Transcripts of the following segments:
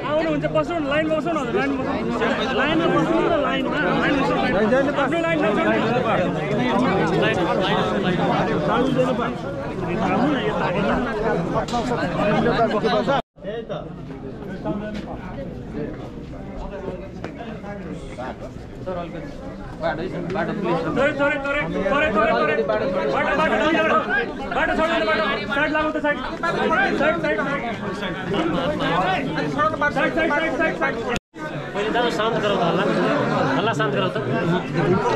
आउनुहुन्छ बस्नु लाइनमा बस्नु न लाइनमा बस्नु न लाइनमा आफ्नो लाइन पहिले शान्त गराउ त हल्ला शान्त गराउ त हल्ला शान्त गराउ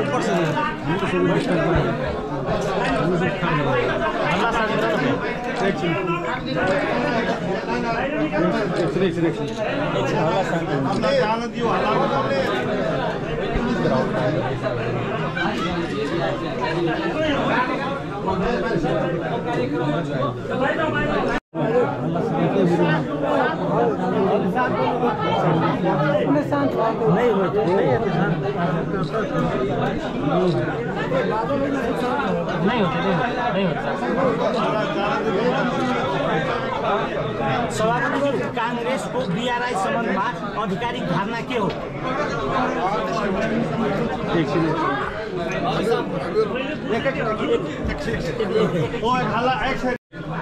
सभापति कांग्रेसको बीआरआई सम्बन्धमा आधिकारिक धारणा के हो?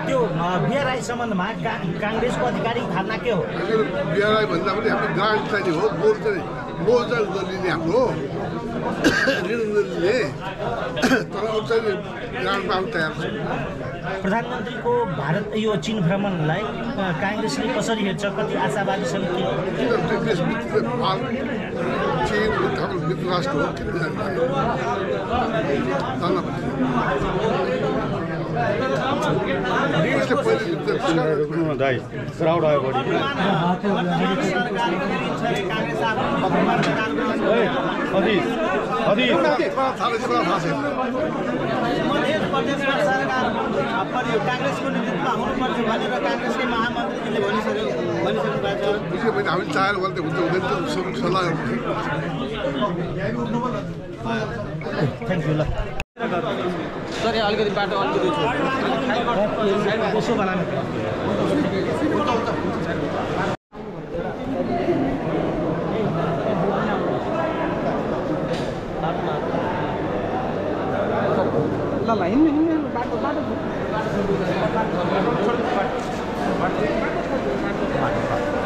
त्यो बीआरआई सम्बन्धमा कांग्रेसको आधिकारिक धारणा के हो? बीआरआई भन्दा पनि हाम्रो ग्रान्ट चाहिने हो, बोर्ड चाहिँ मोजा लिने हाम्रो ऋण लिने, तर अब चाहिँ ग्रान्ट पाउन तयार छ। प्रधानमन्त्रीको भारत यो चीन भ्रमणलाई कांग्रेसले कसरी हेर्छ? कति आशावादी छन्? चीन हाम्रो मित्र राष्ट्र हो, कांग्रेसको नेतृत्वमा हुनुपर्छ भनेर कांग्रेसकै महामन्त्रीले भनिसक्नु भएको छ। हामी चाहेर भने हुन्छ हुँदैन सल्लाह थ्याङ्क यू। ल सर यहाँ अलिकति बाटो अलिकति कसो बनाने बाटो